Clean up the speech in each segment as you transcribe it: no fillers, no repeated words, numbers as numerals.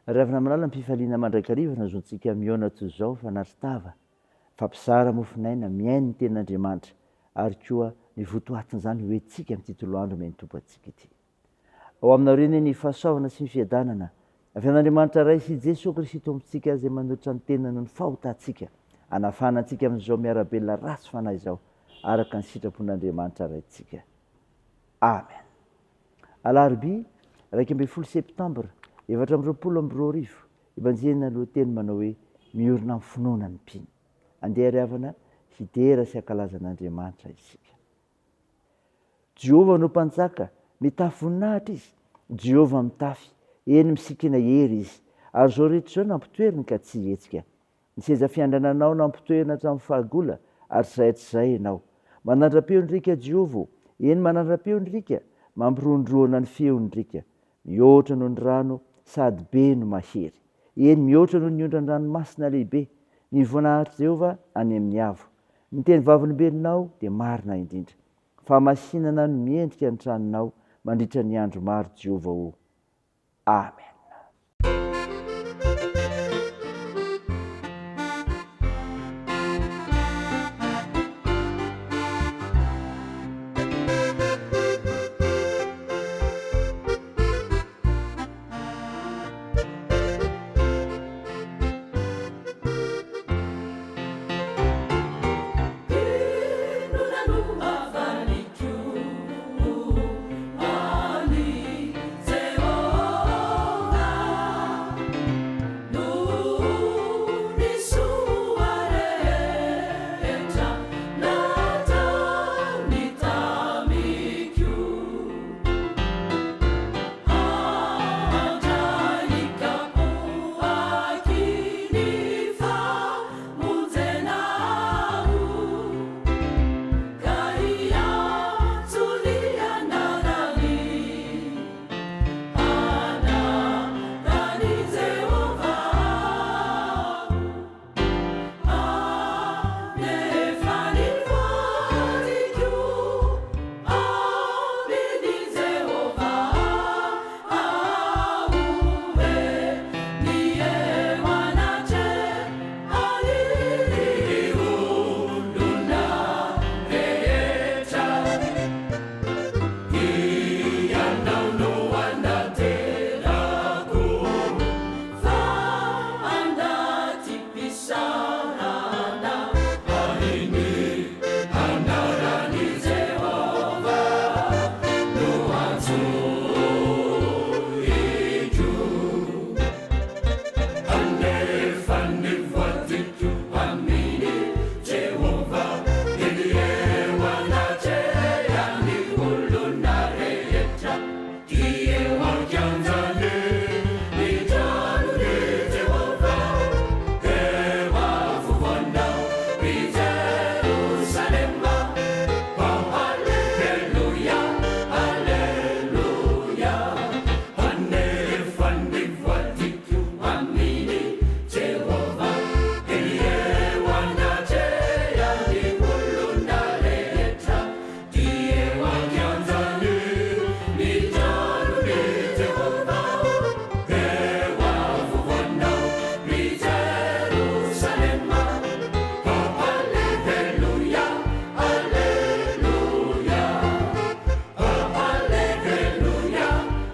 Ravina malala am-pifaliana mandrakariva no azontsika mihaona toy izao fanatri-tava, fampizara mofon'aina, mihaino ny tenin'Andriamanitra ary koa ny votoatin'izany ho entintsika amin'ity toloandro omen'ny Tompo antsika ity. Ao aminareo anie ny fahasoavana sy ny fiadanana avy amin'Andriamanitra Ray sy Jesoa Kristy Tompontsika izay manolotra ny tenany noho ny fahotantsika, hanafahana antsika amin'izao miara-belona ratsy fanahy izao araka ny sitrapon'Andriamanitra Raintsika. Amen. Alarobia 11 septambra 2024, Ibanjihina lohateny manao hoe Miorina amin'ny finoana ny mpino. Andeha ry havana hidera sy hankalaza an'Andriamanitra isika. Jehovah no Mpanjaka, mitafy voninahitra Izy. Jehovah mitafy, eny misikina hery Izy. Ary izao rehetra izao nampitoeriny ka tsy hihetsika. Ny seza fiandriananao nampitoerina hatramin'ny fahagola, ary tsy izay hatrizay ianao. Manandra-peo ny riaka Jehovah ô, eny manandra-peo ny riaka, mampirohondrohona ny feony ny riaka. Mihoatra noho ny rano, sady be no mahery. Eny, mihoatra noho ny ondran-dranomasina lehibe, ny voninahitr'i Jehovah any amin'ny avo. Ny teny vavolombelonao dia marina indrindra. Fahamasinana no miendrika ny tranonao mandritra ny andro maro, Jehovah ô. Amen. Inona no havaliko an'i Jehovah noho ny soa rehetra nataony tamiko? Handray kapoaky ny famonjena aho, ka hiantso ny anarany, anaran'i Jehovah aho. Hanefa ny vadiko amin'i Jehovah aho, eny eo anatrehan'ny olona rehetra. Ianao no anantenako. Fa anaty mpisarana. Ary ny anaran'i Jehovah no antsoiko. Hanefa ny voadiko amin'i Jehovah, eny eo anatrehan'ny olona rehetra. Dia eo an-kianjan'ny ny tranon'i Jehovah, eo afovoanao ry Jerosalema. Haleloia, haleloia. Hanefa ny voadiko amin'i Jehovah, eny eo anatrehan'ny olona rehetra. Dia eo an-kianjan'ny ny tranon'i Jehovah, eo afovoanao ry Jerosalema. Haleloia, haleloia, haleloia,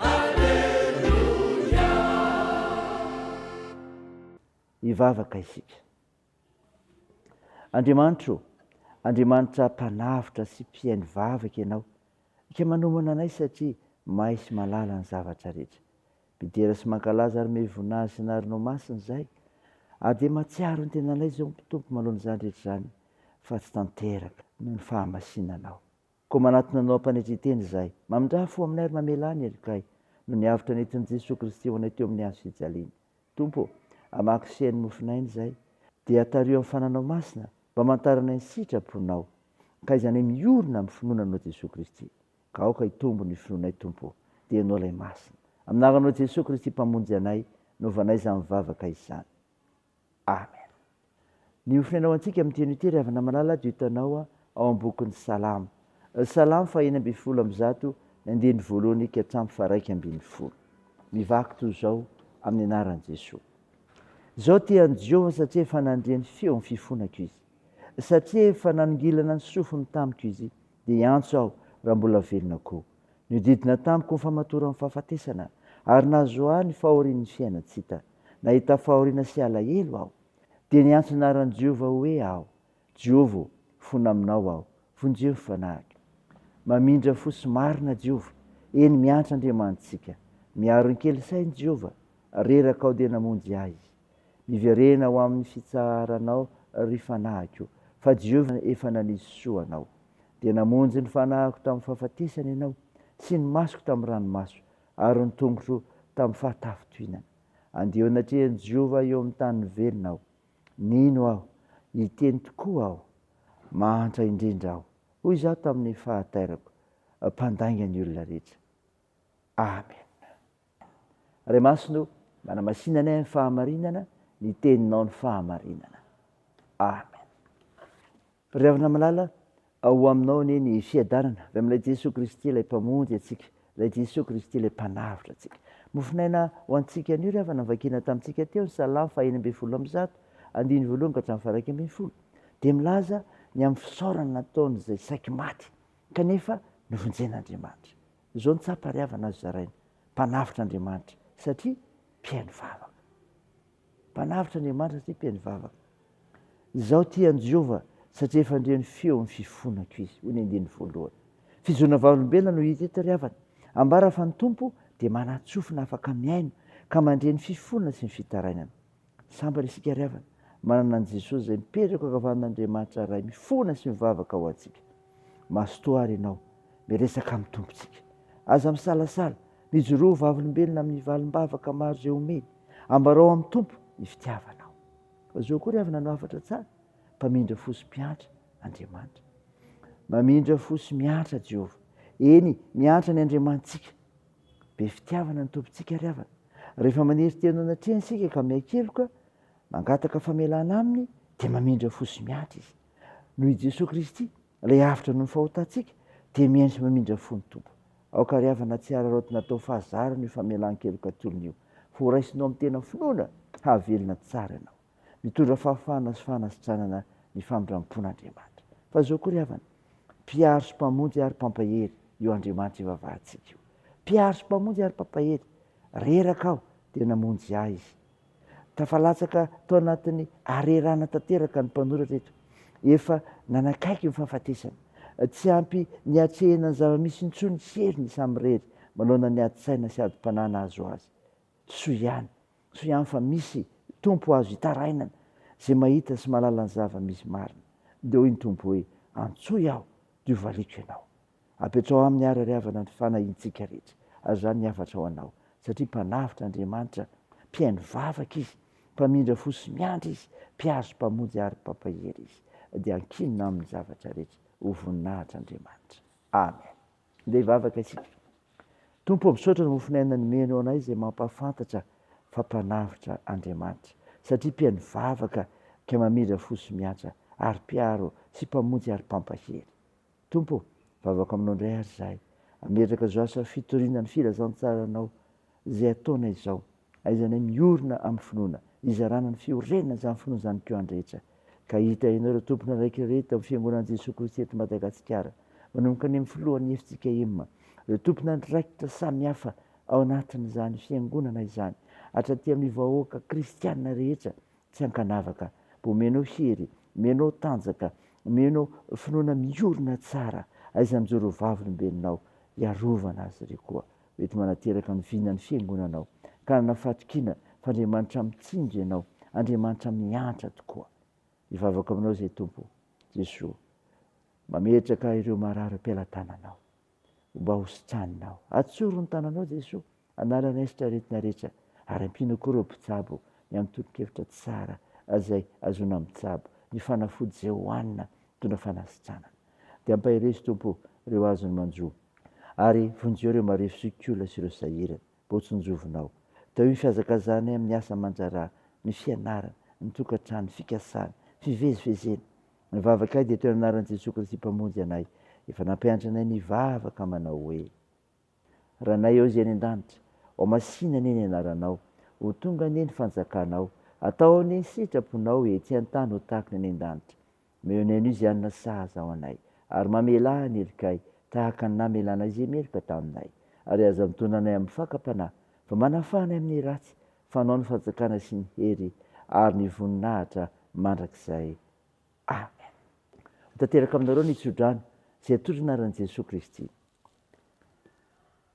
haleloia. Hivavaka isika. Andriamanitra ô, Andriamanitra mpanavotra sy mpihaino vavaka Ianao, ka manomana anay satria mahay sy mahalala ny zavatra rehetra. Midera sy mankalaza ary mey voninahitra sy anaranao masina izahay, ary dia mahatsiaro ny tenanay izao Tompo manoloana izany rehetra izany fa tsy tanteraka noho ny fahamasinanao. Koa manatona Anao am-panetren-tena izahay. Mamindrà fo aminay ary mamelà ny helokay, noho ny avotra nentin'i Jesoa Kristy ho anay teo amin'ny hazo fijaliana. Tompo ô, hamaky sy haino mofon'aina izahay, dia tariho amin'ny fananao masina mba hamantaranay ny sitraponao, ka ahaizanay miorina amin'ny finoana Anao Jesoa Kristy. Ka aoka hitombo ny finoanay Tompo ô, dia Ianao ilay Masina. Amin'ny anaranao Jesoa Kristy Mpamonjy anay, no ovanay izany vavaka izany. Amen. Ny hofonenao antsika amin'ity anio ity ry havana malala dia hitanao ao amin'ny bokin'ny Salamo. Salamo faha 116, ny andininy voalohany ka hatramin'ny faha 11. Mivaky toy izao. amin'ny anaran'i Jesoa. Izao tia an'i Jehovah satria efa nandre ny feon'ny fifonako izy. Satria efa nanongilana ny sofiny tamiko izy, dia hiantso aho raha mbola velona koa. Nihodidina tamiko ny famatoran'ny fahafatesana, ary nahazo ahy ny fahorian'ny fiainan-tsy hita. Nahita fahoriana sy alahelo aho. Dia niantso ny anaran'i Jehovah hoe aho, Jehovah ô, fona aminao aho, vonjeo ny fanahiko. Mamindra fo sy marina Jehovah, eny, miantra Andriamanitsika. Miaro ny kely saina Jehovah, reraka aho dia namonjy ahy Izy. Miverena ho amin'ny fitsaharanao, ry fanahiko, fa Jehovah efa nanisy soa anao. Dia namonjy ny fanahiko tamin'ny fahafatesana Ianao, sy ny masoko tamin'ny ranomaso, ary ny tongotro tamin'ny fahatafintohinana. Andeha eo anatrehan'i Jehovah eo amin'ny tanin'ny velona aho. Nino aho, niteny tokoa aho, mahantra indrindra aho. Hoy izaho tamin'ny fahatairako, mpandainga ny olona rehetra. Amena. Ray Masina o, manamasina anay amin'ny fahamarinana, ny teninao ny fahamarinana. Amen. Ry havana malala, ho aminao anie ny fiadanana avy amin'ilay Jesoa Kristy ilay Mpamonjy antsika, ilay Jesoa Kristy ilay Mpanavotra antsika. Mofonaina ho antsika anio ry havana, novakiana tamintsika teo ny Salamo faha-116, andininy voalohany ka hatramin'ny faha-11, dia milaza ny amin'ny fisaorana nataon'izay saiky maty, kanefa novonjen'Andriamanitra. Izao ny tsapa ry havana azo zaraina, Mpanavotra Andriamanitra, satria mpihaino vavaka. Mpanavotra Andriamanitra satria mpihaino vavaka. Izaho tia an'i Jehovah satria efa ndre ny feon'ny fifonako izy, hoy ny andininy voalohany. Fijoronana vavolombelona no hita eto ry havana. Ambara fa ny Tompo dia manan-tsofina afaka mihaino ka mandre ny fifonana sy ny fitarainana. Sambatra isika ry havana, manana an'i Jesosy izay mipetraka ankavanan'Andriamanitra Ray mifona sy mivavaka ho antsika. Mazotoa àry ianao miresaka amin'ny Tompontsika. Aza misalasala, mijoroa ho vavolombelona amin'ny valim-bavaka maro izay omeny. Ambarao amin'ny Tompo ny fitiavanao. Fa izao koa ry havana no hafatra tsara, Mpamindra fo sy mpiantra Andriamanitra. Mamindra fo sy miantra Jehovah. Eny, miantra ny Andriamanitsika. Be fitiavana ny Tompontsika ry havana. Rehefa manery tena eo anatrehany isika ka miaikeloka, mangataka famelana aminy, dia mamindra fo sy miantra izy. Noho i Jesoa Kristy, ilay avotra noho ny fahotantsika, dia mihaino sy mamindra fo ny Tompo. Aoka ry havana tsy hararaotina atao fahazarana io famelan-keloka atolony io, fa ho raisinao amin'ny tena finoana hahavelona tsara ianao. Mitondra fahafahana sy fanasitranana ny famindram-pon'Andriamanitra. Fa izao koa ry havana, Mpiaro sy Mpamonjy ary Mpampahery io Andriamanitra ivavahantsika io. Mpiaro sy Mpamonjy ary Mpampahery. Reraka aho, dia namonjy ahy Izy. Tafalatsaka tao anatin'ny harerahana tanteraka ny mpanoratra eto. Efa nanakaiky ny fahafatesana. Tsy ampy niatrehina ny zava-misy intsony heriny samirery manoloana ny adi-tsaina sy adim-panahy nahazo azy. Soa ihany, soa ihany fa misy Tompo azo itarainana, izay mahita sy mahalala ny zava-misy marina. Dia hoy ny Tompo hoe, Antsoy Aho, dia hovaliako ianao. Apetraho aminy ary ry havana ny fanahintsika rehetra, ary izany ny hafatra ho anao, satria Mpanavotra Andriamanitra, Mpihaino vavaka Izy, Mpamindra fo sy miandry Izy, Mpiaro sy Mpamonjy ary Mpampahery Izy. Dia ankinina Aminy ny zavatra rehetra, ho voninahitr' Andriamanitra. Amen. Ndeha hivavaka isika. Tompo ô, misaotra ny mofon'aina nomenao anay izay mampahafantatra fa Mpanavotra Andriamanitra, satria Mpihaino vavaka ka mamindra fo sy miantra ary Mpiaro sy Mpamonjy ary Mpampahery. Tompo ô, vavaka aminao indray ary izahay, hametraka izao asa fitoriana ny filazantsaranao izay ataonay izao, ahaizanay miorina amin'ny finoana, hizarana ny fiorenana izany finoana izany koa any rehetra, ka hita ianao ireo tompon'andraikitra rehetra amin'ny Fiangonan'i Jesoa Kristy eto Madagasikara, manomboka any amin'ny filohan'ny fjkm, ireo tompon'andraikitra samihafa ao anatin'izany Fiangonana izany, hatraty amin'ny vahoaka kristiana rehetra tsy ankanavaka, mba omenao hery, omenao tanjaka, omenao finoana miorina tsara, aiza mijoro ho vavolombelonao hiarovana azy ireo koa, mety manateraka ny vinan'ny fiangonanao, ka hanana fahatokiana fa Andriamanitra mitsinjo ianao, Andriamanitra miantra tokoa. Mivavaka aminao izay Tompo Jesoa, mametraka ireo marary am-pelatananao. mba ho sitraninao. Atsoro ny tananao Jesoa, hanala ny aisotra aretina rehetra, ary ampianao koa ireo mpitsabo ny amin'ny tolo-kevitra tsara izay ahazoana mitsabo, ny fanafody izay hohanina mitondra fanasitranana. Dia ampaherezo Tompo ireo azon'ny manjo, ary vonjeo ireo marefo sy kola sy ireo sahirana, mba ho tsinjovinao. Tahio ny fihazakazahanay amin'ny asa aman-draharaha, ny fianarana, ny tokantrano, ny fikasana, fivezivezena, Ny vavakay dia teo anaran'i Jesoa Kristy Mpamonjy anay, efa nampianatra anay nivavaka manao hoe, Ranay ao izay any an-danitra, hohamasina anie ny anaranao, Ho tonga anie ny fanjakanao. Atao anie ny sitraponao ety an-tany ho tahaka ny any an-danitra. Omeo anay anio izay hanina sahaza ho anay, ary mamelà ny helokay, tahaka ny namelanay izay meloka taminay. Ary aza mitondra anay amin'ny fakam-panahy, fa manafaha anay amin'ny ratsy, fa Anao ny fanjakana sy ny hery ary ny voninahitra mandrakizay. Amen. Ho tanteraka aminareo ny tsodrano izay atolotry ny anaran'i Jesoa Kristy.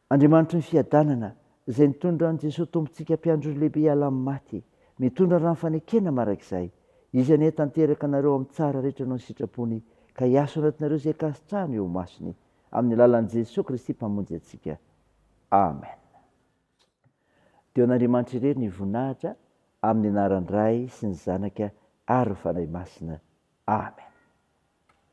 Andriamanitry ny fiadanana, izay nitondra an'i Jesoa Tompontsika Mpiandry lehibe hiala amin'ny maty, mitondra rano fanekena marak'izay. Izy anie tanteraka anareo amin'ny tsara rehetra noho ny sitrapony, ka hiasa ao anatinareo izay ankasitrahany eo imasony, amin'ny alalan'i Jesoa Kristy Mpamonjy antsika. Amen. Dia ho an'Andriamanitra irery ny voninahitra, amin'ny anaran'ny Ray sy ny Zanaka ary ny Fanahy Masina. Amen.